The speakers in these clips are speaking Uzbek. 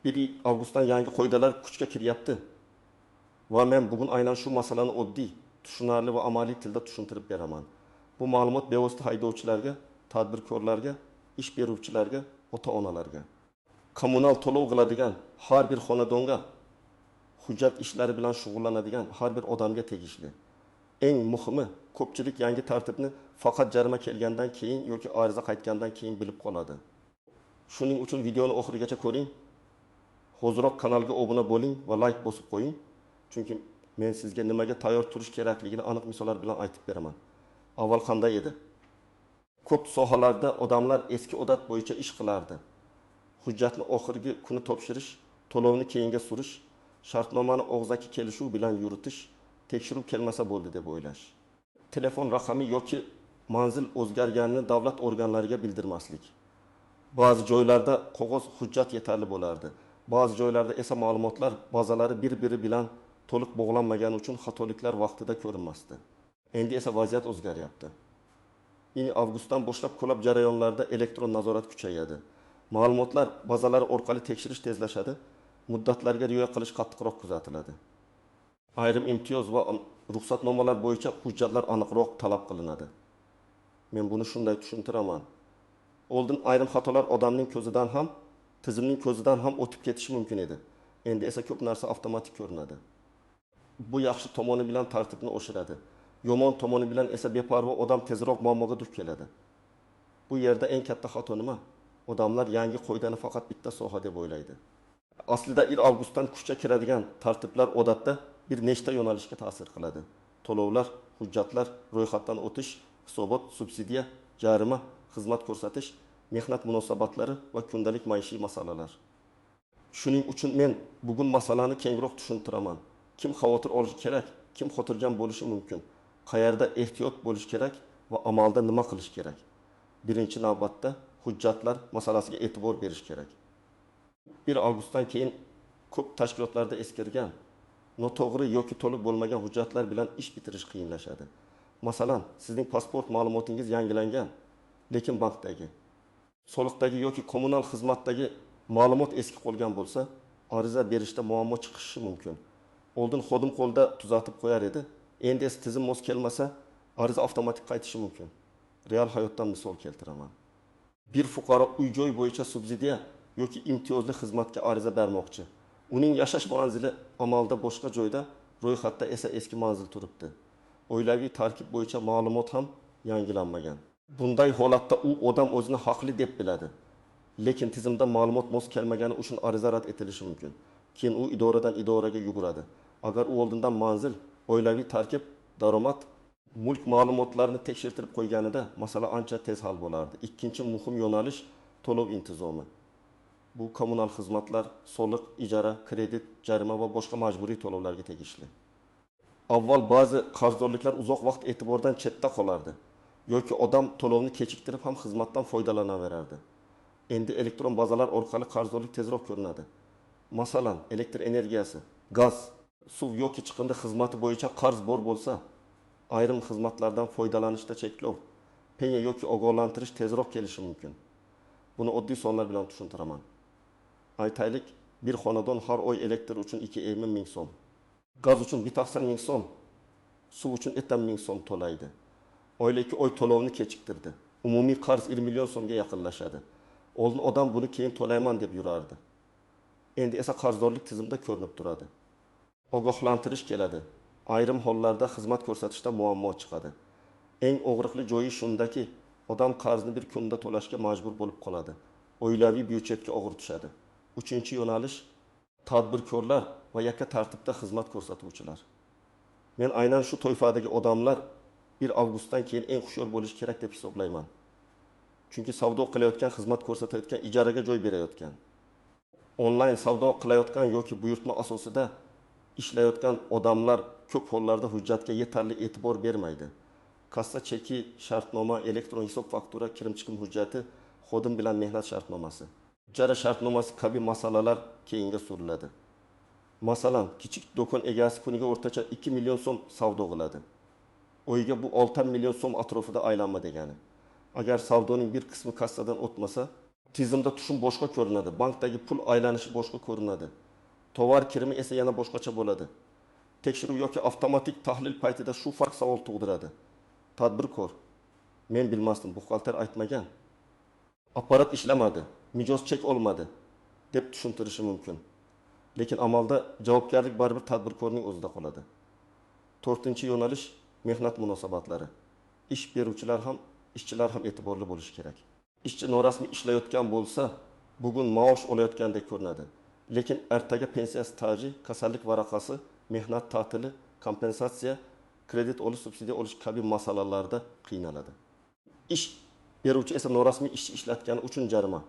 1 avgustdan yangi qoidalar kuchga kiryapti va men bugun aynan shu masalani oddiy, tushunarli va amaliy tilda tushuntirib beraman. Bu ma'lumot bevosita haydovchilarga, tadbirkorlarga, ish beruvchilarga, ota-onalarga, kommunal to'lov qiladigan har bir xonadonga, hujjat ishlari bilan shug'ullanadigan har bir odamga tegishli. Eng muhimi, ko'pchilik yangi tartibni faqat jarima kelgandan keyin yoki ariza qaytgandan keyin bilib qoladi. Shuning uchun videoni oxirigacha ko'ring. Hoziroq kanalga obuna bo'ling va like bosib qo'ying. Chunki men sizga nimaga tayyor turish kerakligini aniq misollar bilan aytib beraman. Avval qanday edi? Ko'p sohalarda odamlar eski odat bo'yicha ish qilardi. Hujjatni oxirgi kuni topshirish, to'lovni keyinga surish, shartnomani og'zaki kelishuv bilan yuritish, tekshiruv kelmasa bo'ldi deb o'ylash. Telefon raqami yoki manzil o'zgarganini davlat organlariga bildirmaslik. Ba'zi joylarda qog'oz hujjat yetarli bo'lardi. Ba'zi joylarda esa ma'lumotlar bazalari bir-biri bilan to'liq bog'lanmagani uchun xatoliklar vaqtida ko'rinmasdi. Endi esa vaziyat o'zgaryapti. 1 avgustdan boshlab ko'plab jarayonlarda elektron nazorat kuchayadi. Ma'lumotlar bazalari orqali tekshirish tezlashadi, muddatlarga rioya qilish qattiqroq kuzatiladi. Ayrim imtiyoz va ruxsatnomalar bo'yicha hujjatlar aniqroq talab qilinadi. Men buni shunday tushuntiraman. Oldin ayrim xatolar odamning ko'zidan ham, tizimning ko'zidan ham o'tib ketishi mumkin edi. Endi esa ko'p narsa avtomatik ko'rinadi. Bu yaxshi tomoni bilan tartibni oshiradi. Yomon tomoni bilan esa beparvo odam tezroq muammoga duch keladi. Bu yerda eng katta xato nima? Odamlar yangi qoidani faqat bitta soha deb o'ylaydi. Aslida 1 avgustdan kuchga kiradigan tartiblar odatda bir nechta yo'nalishga ta'sir qiladi. To'lovlar, hujjatlar, ro'yxatdan o'tish, hisobot, subsidiya, jarima, xizmat ko'rsatish, mehnat munosabatlari va kundalik maishiy masalalar. Shuning uchun men bugun masalani kengroq tushuntiraman. Kim xavotir olishi kerak, kim xotirjam bo'lishi mumkin, qayerda ehtiyot bo'lish kerak va amalda nima qilish kerak. Birinchi navbatda hujjatlar masalasiga e'tibor berish kerak. 1 avgustdan keyin ko'p tashkilotlarda eskirgan, noto'g'ri yoki to'liq bo'lmagan hujjatlar bilan ish bitirish qiyinlashadi. Masalan, sizning pasport ma'lumotingiz yangilangan, lekin bankdagi, soliqdagi yoki kommunal xizmatdagi ma'lumot eski qolgan bo'lsa, ariza berishda muammo chiqishi mumkin. Oldin xodim qo'lda tuzatib qo'yar edi, endi esa tizim mos kelmasa, ariza avtomatik qaytishi mumkin. Real hayotdan misol keltiraman. Bir fuqaro uy-joy bo'yicha subsidiya yoki imtiyozli xizmatga ariza bermoqchi. Uning yashash manzili amalda boshqa joyda, ro'yxatda esa eski manzil turibdi. Oilaviy tarkib bo'yicha ma'lumot ham yangilanmagan. Bunday holatda u odam o'zini haqli deb biladi. Lekin tizimda ma'lumot mos kelmagani uchun ariza rad etilishi mumkin. Keyin u idoradan idoraga yuguradi. Agar u oldindan manzil, oilaviy tarkib, daromad, mulk ma'lumotlarini tekshirtirib qo'yganida masala ancha tez hal bo'lardi. Ikkinchi muhim yo'nalish to'lov intizomi. Bu kommunal xizmatlar, soliq, ijara, kredit, jarima va boshqa majburiy to'lovlarga tegishli. Avval ba'zi qarzdorliklar uzoq vaqt e'tibordan chetda qolardi yoki odam to'lovni kechiktirib ham xizmatdan foydalanaverardi. Endi elektron bazalar orqali qarzdorlik tezroq ko'rinadi. Masalan, elektr energiyasi, gaz, suv yoki chiqindi xizmati bo'yicha qarz bor bo'lsa, ayrim xizmatlardan foydalanishda cheklov, penya yoki ogohlantirish tezroq kelishi mumkin. Buni oddiy sonlar bilan tushuntiraman. Aytaylik, bir xonadon har oy elektr uchun 2,5 ming so'm, gaz uchun 1,80 ming so'm, suv uchun 7 ming so'm to'laydi. Oylik 2 oy to'lovni kechiktirdi. Umumiy qarz 1 million so'mga yaqinlashadi. Oldin odam buni keyin to'layman deb yurardi. Endi esa qarzdorlik tizimda ko'rinib turadi. Ogohlantirish keladi. Ayrim hollarda xizmat ko'rsatishda muammo chiqadi. Eng og'riqli joyi shundaki, odam qarzni bir kunda to'lashga majbur bo'lib qoladi. Oilaviy byudjetga og'ir tushadi. Uchinchi yo'nalish tadbirkorlar va yakka tartibda xizmat ko'rsatuvchilar. Men aynan shu toifadagi odamlar 1 avgustdan keyin eng hushyor bo'lish kerak deb hisoblayman. Chunki savdo qilayotgan, xizmat ko'rsatayotgan, ijaraga joy berayotgan, onlayn savdo qilayotgan yoki buyurtma asosida ishlayotgan odamlar ko'p hollarda hujjatga yetarli e'tibor bermaydi. Kassa cheki, shartnoma, elektron hisob faktura, kirim-chiqim hujjati, xodim bilan mehnat shartnomasi, ijara shartnomasi kabi masalalar keyinga suriladi. Masalan, kichik do'kon egasi kuniga o'rtacha 2 million so'm savdo qiladi. Oyiga bu 6 million so'm atrofida aylanma degani. Agar savdoning bir qismi kassadan o'tmasa, Tizimda tushum boshqa ko'rinadi, bankdagi pul aylanishi boshqa ko'rinadi, tovar kirimi esa yana boshqacha bo'ladi. Tekshiruv yoki avtomatik tahlil paytida shu farq savol tug'diradi. Tadbirkor: "Men bilmasdim, buxgalter aytmagan. Apparat ishlamadi, mijoz chek olmadi", deb tushuntirishi mumkin. Lekin amalda javobgarlik baribir tadbirkorning o'zida qoladi. To'rtinchi yo'nalish mehnat munosabatlari. Ish beruvchilar ham, ishchilar ham e'tiborli bo'lishi kerak. Ishchi norasmiy ishlayotgan bo'lsa, bugun maosh olayotgandek ko'rinadi. Lekin ertaga pensiya staji, kasallik varaqasi, mehnat ta'tili, kompensatsiya, kredit olish, subsidiya olish kabi masalalarda qiynaladi. Ish beruvchi esa norasmiy ishchi ishlatgani uchun jarima,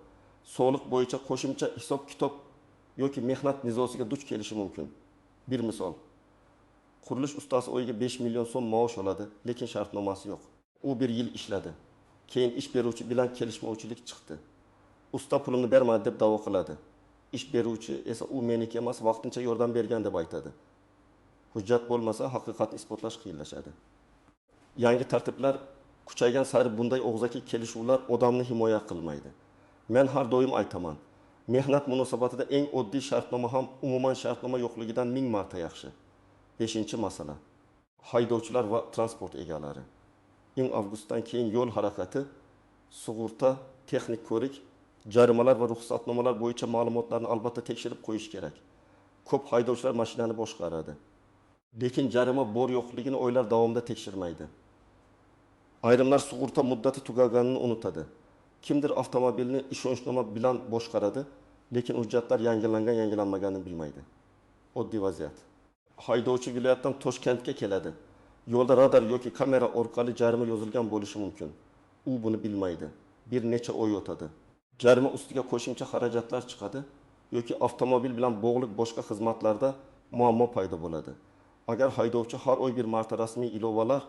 soliq bo'yicha qo'shimcha hisob-kitob yoki mehnat nizosiga duch kelishi mumkin. Bir misol. Qurilish ustasi oyiga 5 million so'm maosh oladi, lekin shartnomasi yo'q. U bir yil ishladi. Keyin ish beruvchi bilan kelishmovchilik chiqdi. Usta pulimni bermadi deb da'vo qiladi. Ish beruvchi esa u meniki emas, vaqtincha yordam bergan deb aytadi. Hujjat bo'lmasa, haqiqatni isbotlash qiyinlashadi. Yangi tartiblar kuchaygan sari bunday og'zaki kelishuvlar odamni himoya qilmaydi. Men har doim aytaman, mehnat munosabatida eng oddiy shartnoma ham umuman shartnoma yo'qligidan ming marta yaxshi. Beshinchi masala. Haydovchilar va transport egalari. Ing avgustdan keyin yo'l harakati, sug'urta, texnik ko'rik, jarimalar va ruxsatnomalar bo'yicha ma'lumotlarni albatta tekshirib qo'yish kerak. Ko'p haydovchilar mashinani boshqaradi. Lekin jarima bor yo'qligini oylar davomida tekshirmaydi. Ayrimlar sug'urta muddati tugaganini unutadi. Kimdir avtomobilni ishonchnoma bilan boshqaradi, lekin hujjatlar yangilangan yangilanmaganini bilmaydi. Oddiy vaziyat. Haydovchi viloyatdan Toshkentga keladi. Yo'lda radar yoki kamera orqali jarima yozilgan bo'lishi mumkin. U buni bilmaydi. Bir necha oy o'tadi. Jarima ustiga qo'shimcha xarajatlar chiqadi yoki avtomobil bilan bog'liq boshqa xizmatlarda muammo paydo bo'ladi. Agar haydovchi har oy bir marta rasmiy ilovalar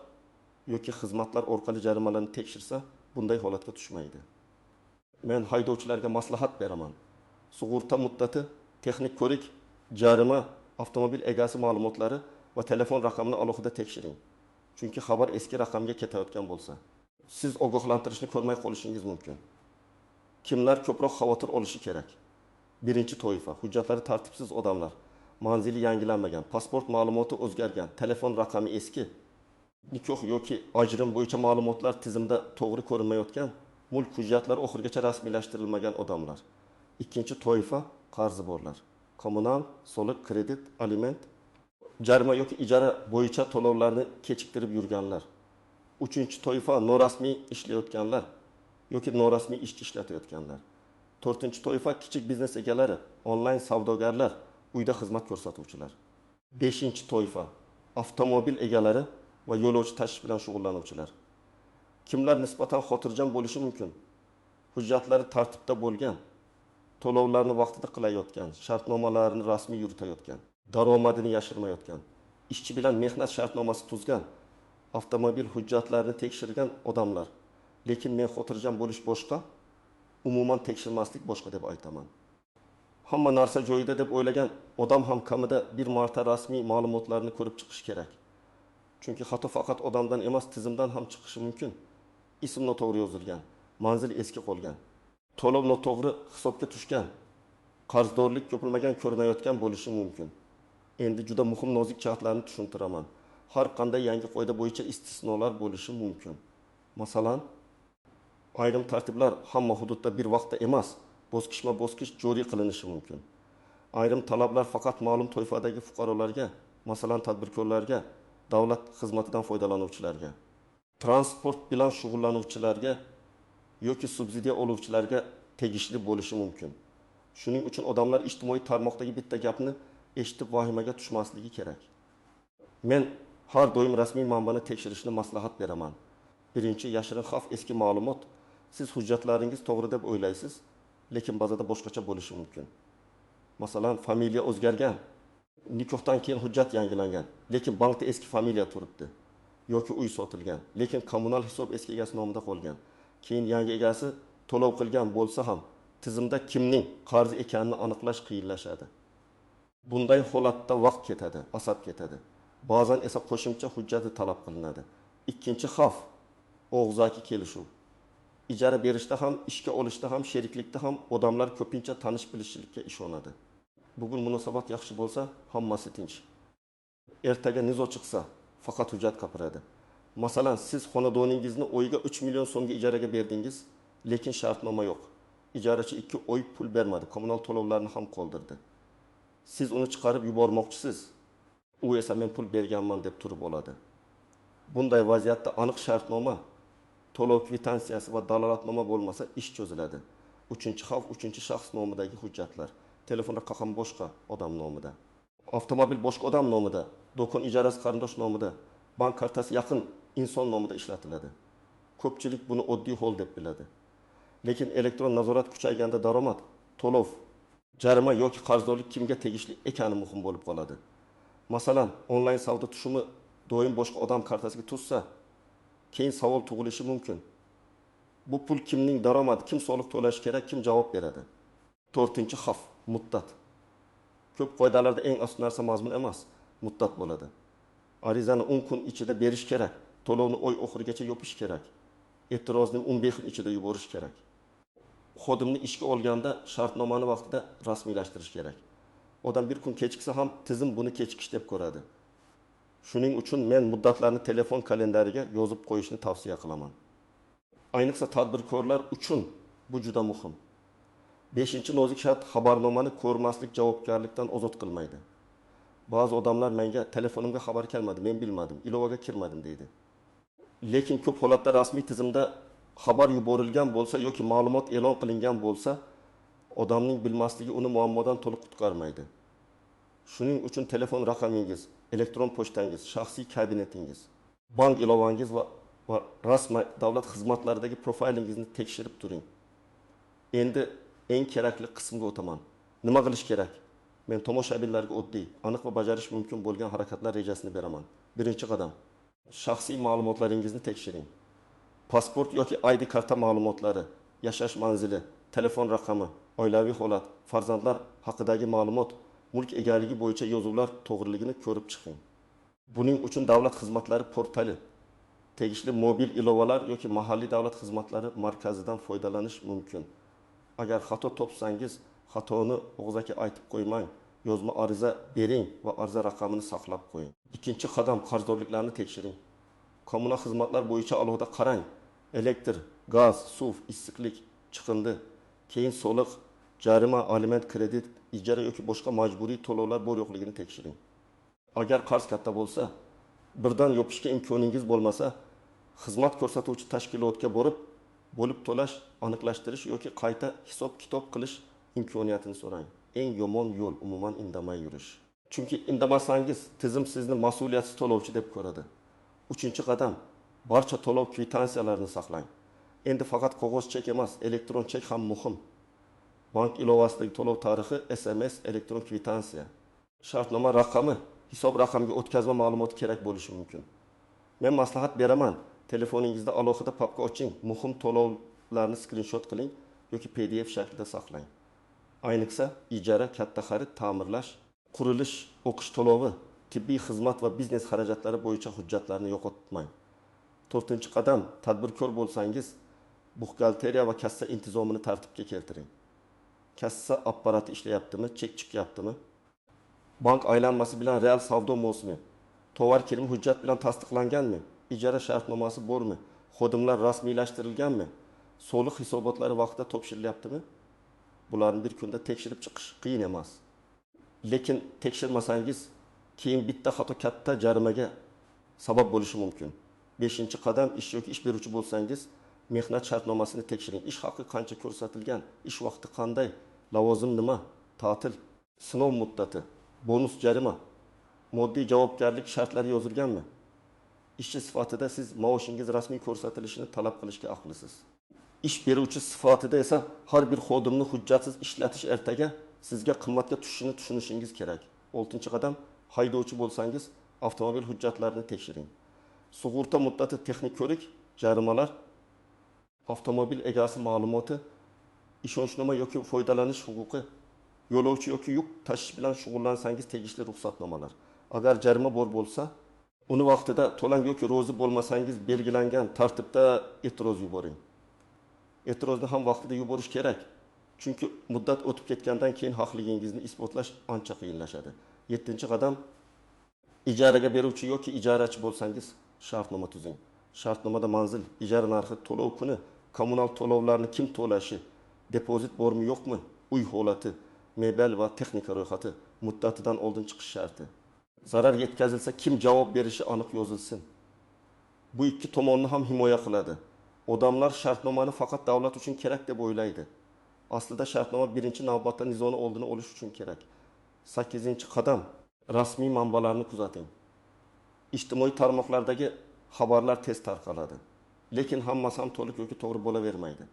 yoki xizmatlar orqali jarimalarni tekshirsa, bunday holatga tushmaydi. Men haydovchilarga maslahat beraman. Sug'urta muddati, texnik ko'rik, jarima, avtomobil egasi ma'lumotlari va telefon raqamini alohida tekshiring. Chunki xabar eski raqamga ketayotgan bo'lsa, siz ogohlantirishni ko'rmay qolishingiz mumkin. Kimlar ko'proq xavotir olishi kerak? Birinchi toifa hujjatlari tartibsiz odamlar, manzili yangilanmagan, pasport ma'lumoti o'zgargan, telefon raqami eski, nikoh yoki ajrim bo'yicha ma'lumotlar tizimda to'g'ri ko'rinmayotgan, mulk hujjatlari oxirigacha rasmiylashtirilmagan odamlar. Ikkinchi toifa qarzi borlar. Kommunal, soliq, kredit, aliment, jarima yoki ijara bo'yicha to'lovlarni kechiktirib yurganlar. Uchinchi toifa norasmiy ishlayotganlar yoki norasmiy ishchi ishlatayotganlar. To'rtinchi toifa kichik biznes egalari, onlayn savdogarlar, uyda xizmat ko'rsatuvchilar. Beshinchi toifa avtomobil egalari va yo'lovchi tashish bilan shug'ullanuvchilar. Kimlar nisbatan xotirjam bo'lishi mumkin? Hujjatlari tartibda bo'lgan, to'lovlarni vaqtida qilayotgan, shartnomalarni rasmiy yuritayotgan, daromadini yashirmayotgan, ishchi bilan mehnat shartnomasi tuzgan, avtomobil hujjatlarini tekshirgan odamlar. Lekin men xotirjam bo'lish boshqa, umuman tekshirmaslik boshqa deb aytaman. Hamma narsa joyida deb o'ylagan odam ham kamida bir marta rasmiy ma'lumotlarni ko'rib chiqish kerak. Chunki xato faqat odamdan emas, tizimdan ham chiqishi mumkin. Ism noto'g'ri yozilgan, manzil eski qolgan, to'lov noto'g'ri hisobga tushgan, qarzdorlik ko'pilmagan ko'rinayotgan bo'lishi mumkin. Endi juda muhim nozik jihatlarni tushuntiraman. Har qanday yangi qoida bo'yicha istisnolar bo'lishi mumkin. Masalan, ayrim tartiblar hamma hududda bir vaqtda emas, bosqichma-bosqich joriy qilinishi mumkin. Ayrim talablar faqat ma'lum toifadagi fuqarolarga, masalan, tadbirkorlarga, davlat xizmatidan foydalanuvchilarga, transport bilan shug'ullanuvchilarga yoki subsidiya oluvchilarga tegishli bo'lishi mumkin. Shuning uchun odamlar ijtimoiy tarmoqdagi bitta gapni eshitib vahimaga tushmasligi kerak. Men har doim rasmiy manbani tekshirishni maslahat beraman. Birinchi yashirin xavf eski ma'lumot. Siz hujjatlaringiz to'g'ri deb o'ylaysiz, lekin ba'zida boshqacha bo'lishi mumkin. Masalan, familiya o'zgargan, nikohdan keyin hujjat yangilangan, lekin bankda eski familiya turibdi yoki uy sotilgan, lekin kommunal hisob eski egasi nomida qolgan. Keyin yangi egasi to'lov qilgan bo'lsa ham tizimda kimning qarzi ekanini aniqlash qiyinlashadi. Bunday holatda vaqt ketadi, asab ketadi. Ba'zan esa qo'shimcha hujjati talab qilinadi. Ikkinchi xavf og'zaki kelishuv. Ijara berishda ham, ishga olishda ham, sheriklikda ham odamlar ko'pincha tanish bilishchilikka ishonadi. Bugun munosabat yaxshi bo'lsa, hammasi tinch. Ertaga nizo chiqsa, faqat hujjat gapiradi. Masalan, siz xonadoningizni oyiga 3 million so'mga ijaraga berdingiz, lekin shartnoma yo'q. Ijarachi 2 oy pul bermadi, kommunal to'lovlarni ham qoldirdi. Siz uni chiqarib yubormoqchisiz. U esa men pul berganman deb turib oladi. Bunday vaziyatda aniq shartnoma, to'lov kvitansiyasi va dalolatnoma bo'lmasa ish cho'ziladi. Uchinchi xavf, uchinchi shaxs nomidagi hujjatlar. Telefon raqami boshqa odam nomida. Avtomobil boshqa odam nomida, do'kon ijarasi qarindosh nomida, bank kartasi yaqin inson nomida ishlatiladi. Ko'pchilik buni oddiy hol deb biladi. Lekin elektron nazorat kuchayganda daromad, to'lov, jarima yoki qarzdorlik kimga tegishli ekani muhim bo'lib qoladi. Masalan, onlayn savdo tushumi doim boshqa odam kartasiga tushsa, keyin savol tug'ilishi mumkin. Bu pul kimning daromadi, kim soliq to'lashi kerak, kim javob beradi? To'rtinchi xavf, muddat. Ko'p qoidalarda eng asosiy narsa mazmun emas, muddat bo'ladi. Arizani 10 kun ichida berish kerak, to'lovni oy oxirigacha yopish kerak. E'tirozni 15 kun ichida yuborish kerak. Xodimni ishga olganda shartnomani vaqtida rasmiylashtirish kerak. Odam bir kun kechiksa ham tizim buni kechikish deb ko'radi. Shuning uchun men muddatlarni telefon kalendariga yozib qo'yishni tavsiya qilaman. Ayniqsa tadbirkorlar uchun bu juda muhim. 5-nozik shart, xabarnomani ko'rmaslik javobgarlikdan ozod qilmaydi. Ba'zi odamlar menga telefonimga xabar kelmadi, men bilmadim, ilovaga kirmadim deydi. Lekin ko'p holatda rasmiy tizimda xabar yuborilgan bo'lsa yoki ma'lumot e'lon qilingan bo'lsa, odamning bilmasligi uni muammodan to'liq qutqarmaydi. Shuning uchun telefon raqamingiz, elektron pochtangiz, shaxsiy kabinetingiz, bank ilovangiz va rasmiy davlat xizmatlaridagi profilingizni tekshirib turing. Endi eng kerakli qismga o'taman. Nima qilish kerak? Men tomoshabinlarga oddiy, aniq va bajarish mumkin bo'lgan harakatlar rejasini beraman. Birinchi qadam, shaxsiy ma'lumotlaringizni tekshiring. Pasport yoki ID karta ma'lumotlari, yashash manzili, telefon raqami, oilaviy holat, farzandlar haqidagi ma'lumot, mulk egaligi bo'yicha yozuvlar to'g'riligini ko'rib chiqing. Buning uchun davlat xizmatlari portali, tegishli mobil ilovalar yoki mahalliy davlat xizmatlari markazidan foydalanish mumkin. Agar xato topsangiz, xatoni og'zaki aytib qo'ymang, yozma ariza bering va ariza raqamini saqlab qo'ying. Ikkinchi qadam, qarzdorliklarni tekshiring. Kommunal xizmatlar bo'yicha alohida qarang. Elektr, gaz, suv, issiqlik, chiqindi, keyin soliq, jarima, aliment, kredit, ijara yoki boshqa majburiy to'lovlar bor yo'qligini tekshiring. Agar qarz katta bo'lsa, birdan yopishga imkoningiz bo'lmasa, xizmat ko'rsatuvchi tashkilotga borib, bo'lib to'lash, aniqlashtirish yoki qayta hisob-kitob qilish imkoniyatini so'rang. Eng yomon yo'l umuman indamay yurish. Chunki indamasangiz tizim sizni mas'uliyatsiz to'lovchi deb ko'radi. Uchinchi qadam, barcha to'lov kvitansiyalarni saqlang. Endi faqat qog'oz chek emas, elektron chek ham muhim. Bank ilovasidagi to'lov tarixi, SMS, elektron kvitansiya. Shartnoma raqami, hisob raqamiga o'tkazma ma'lumoti kerak bo'lishi mumkin. Men maslahat beraman, telefoningizda alohida papka oching, muhim to'lovlarni skrinshot qiling yoki PDF shaklida saqlang. Ayniqsa ijara, katta xarid, ta'mirlash, qurilish, o'qish to'lovi, tibbiy xizmat va biznes xarajatlari bo'yicha hujjatlarni yo'qotmang. To'rtinchi qadam, tadbirkor bo'lsangiz, buxgalteriya va kassa intizomini tartibga keltiring. Kassa apparati ishlayaptimi, chek chiqyaptimi? Bank aylanmasi bilan real savdo mosmi? Tovar kirimi hujjat bilan tasdiqlanganmi? Ijara shartnomasi bormi? Xodimlar rasmiylashtirilganmi? Soliq hisobotlari vaqtida topshirilyaptimi? Bularni bir kunda tekshirib chiqish qiyin emas. Lekin tekshirmasangiz, keyin bitta xato katta jarimaga sabab bo'lishi mumkin. 5-qadam, ish yoki ish beruvchi bo'lsangiz, mehnat shartnomasini tekshiring. Ish haqi qancha ko'rsatilgan, ish vaqti qanday, lavozim nima, ta'til, sinov muddati, bonus jarima, moddiy javobgarlik shartlari yozilganmi? Ishchi sifatida siz maoshingiz rasmiy ko'rsatilishini talab qilishga haqlisiz. Ish beruvchi sifatida esa har bir xodimni hujjatsiz ishlatish ertaga sizga qimmatga tushishini tushunishingiz kerak. 6-qadam, haydovchi bo'lsangiz, avtomobil hujjatlarini tekshiring. Sug'urta muddati, texnik ko'rik, jarimalar, avtomobil egasi ma'lumoti, ishonchnoma yoki foydalanish huquqi, yo'lovchi yoki yuk tashish bilan shug'ullansangiz tegishli ruxsatnomalar. Agar jarima bor bo'lsa, uni vaqtida to'lang yoki rozi bo'lmasangiz belgilangan tartibda e'tiroz yuboring. E'tirozni ham vaqtida yuborish kerak. Chunki muddat o'tib ketgandan keyin haqligingizni isbotlash ancha qiyinlashadi. 7-qadam. Ijaraga beruvchi yoki ijarachi bo'lsangiz, shartnoma tuzing. Shartnomada manzil, ijara narxi, to'lov kuni, kommunal to'lovlarni kim to'lashi, depozit bormi yo'qmi, uy holati, mebel va texnika ro'yxati, muddatidan oldin chiqish sharti. Zarar yetkazilsa kim javob berishi aniq yozilsin. Bu ikki tomonni ham himoya qiladi. Odamlar shartnomani faqat davlat uchun kerak deb o'ylaydi. Aslida shartnoma birinchi navbatda nizoni oldini olish uchun kerak. 8-qadam. Rasmiy manbalarni kuzating. Ijtimoiy tarmoqlardagi xabarlar tez tarqaladi. Lekin hammasi ham to'liq yoki to'g'ri bo'lavermaydi.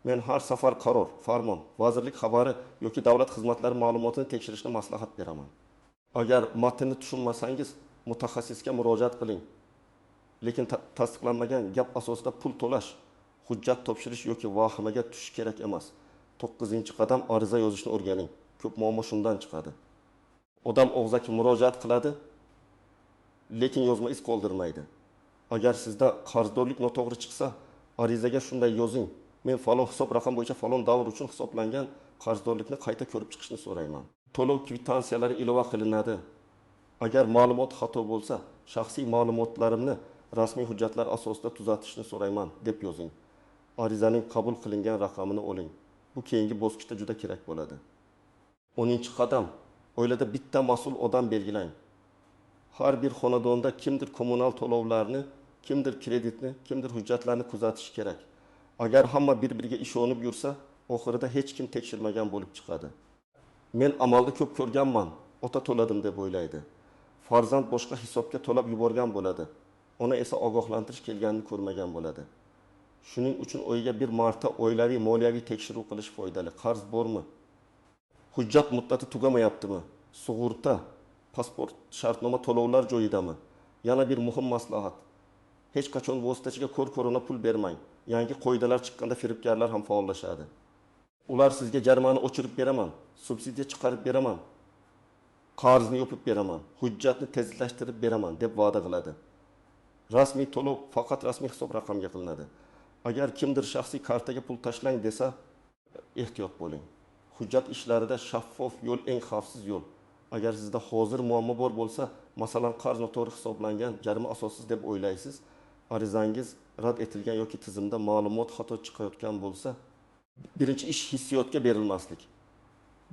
Men har safar qaror, farmon, vazirlik xabari yoki davlat xizmatlari ma'lumotini tekshirishni maslahat beraman. Agar matnni tushunmasangiz, mutaxassisga murojaat qiling. Lekin tasdiqlanmagan gap asosida pul to'lash, hujjat topshirish yoki vahimaga tushish kerak emas. 9-qadam. Ariza yozishni o'rganing. Ko'p muammo shundan chiqadi. Odam og'zaki murojaat qiladi, lekin yozma iz qoldirmaydi. Agar sizda qarzdorlik noto'g'ri chiqsa, arizaga shunday yozing: Men falon hisob raqam bo'yicha falon davr uchun hisoblangan qarzdorlikni qayta ko'rib chiqishni so'rayman. To'lov kvitansiyalari ilova qilinadi. Agar ma'lumot xato bo'lsa, shaxsiy ma'lumotlarimni rasmiy hujjatlar asosida tuzatishni so'rayman deb yozing. Arizaning qabul qilingan raqamini oling. Bu keyingi bosqichda juda kerak bo'ladi. 10-qadam. Oilada bitta mas'ul odam belgilang. Har bir xonadonda kimdir kommunal to'lovlarni, kimdir kreditni, kimdir hujjatlarni kuzatishi kerak. Agar hamma bir-biriga ishonib yursa, oxirida hech kim tekshirmagan bo'lib chiqadi. Men amalda ko'p ko'rganman, ota to'ladim deb o'ylaydi. Farzand boshqa hisobga to'lab yuborgan bo'ladi. Ona esa ogohlantirish kelganini ko'rmagan bo'ladi. Shuning uchun uyga bir marta oilaviy moliyaviy tekshiruv qilish foydali. Qarz bormi? Hujjat muddati tugamayaptimi? Sug'urta, pasport, shartnoma to'lovlar joyidami? Yana bir muhim maslahat. Hech qachon vositachiga ko'r-ko'rona pul bermang. Yangi qoidalar chiqqanda firibgarlar ham faollashadi. Ular sizga jarimani o'chirib beraman, subsidiya chiqarib beraman, qarzni yopib beraman, hujjatni tezlashtirib beraman deb va'da qiladi. Rasmiy to'lov faqat rasmiy hisob raqamga qilinadi. Agar kimdir shaxsiy kartaga pul tashlang desa, ehtiyot bo'ling. Hujjat ishlarida shaffof yo'l eng xavfsiz yo'l. Agar sizda hozir muammo bor bo'lsa, masalan, qarz noto'g'ri hisoblangan, jarima asossiz deb o'ylaysiz, arizangiz rad etilgan yoki tizimda ma'lumot xato chiqayotgan bo'lsa, birinchi ish hissiyotga berilmaslik.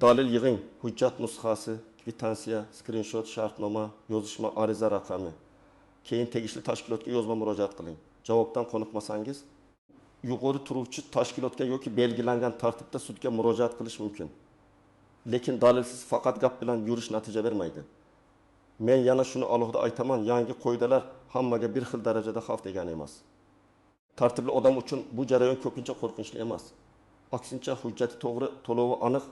Dalil yig'ing, hujjat nusxasi, kvitansiya, skrinshot, shartnoma, yozishma, ariza raqami. Keyin tegishli tashkilotga yozma murojaat qiling. Javobdan qoniqmasangiz, yuqori turuvchi tashkilotga yoki belgilangan tartibda sudga murojaat qilish mumkin. Lekin dalilsiz faqat gap bilan yurish natija bermaydi. Men yana shuni alohida aytaman, yangi qoidalar hammaga bir xil darajada xavf degani emas. Tartibli odam uchun bu jarayon ko'pincha qo'rqinchli emas. Aksincha, hujjati to'g'ri, to'lovi aniq,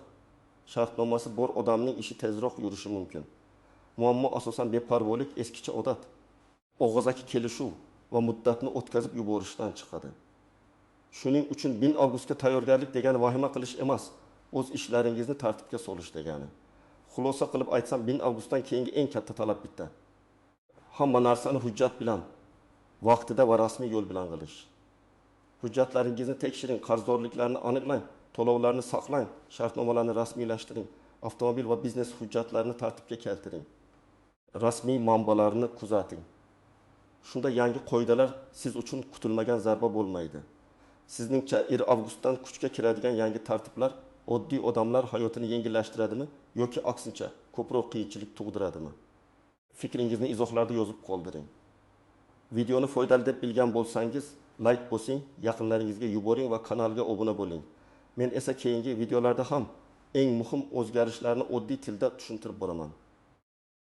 shartnomasi bor odamning ishi tezroq yurishi mumkin. Muammo asosan beparvolik, eskicha odat, og'zaki kelishuv va muddatni o'tkazib yuborishdan chiqadi. Shuning uchun 1 avgustga tayyorgarlik degani vahima qilish emas, o'z ishlaringizni tartibga solish degani. Xulosa qilib aytsam, 1 avgustdan keyingi eng katta talab bitta. Hamma narsani hujjat bilan, vaqtida va rasmiy yo'l bilan qilish. Hujjatlaringizni tekshiring, qarzdorliklarni aniqlang, to'lovlarni saqlang, shartnomalarni rasmiylashtiring, avtomobil va biznes hujjatlarini tartibga keltiring. Rasmiy manbalarni kuzating. Shunda yangi qoidalar siz uchun kutilmagan zarba bo'lmaydi. Sizningcha 1 avgustdan kuchga kiradigan yangi tartiblar oddiy odamlar hayotini yengillashtiradimi yoki aksincha ko'proq qiyinchilik tug'diradimi? Fikringizni izohlarda yozib qoldiring. Videoni foydali deb bilgan bo'lsangiz, like bosing, yaqinlaringizga yuboring va kanalga obuna bo'ling. Men esa keyingi videolarda ham eng muhim o'zgarishlarni oddiy tilda tushuntirib boraman.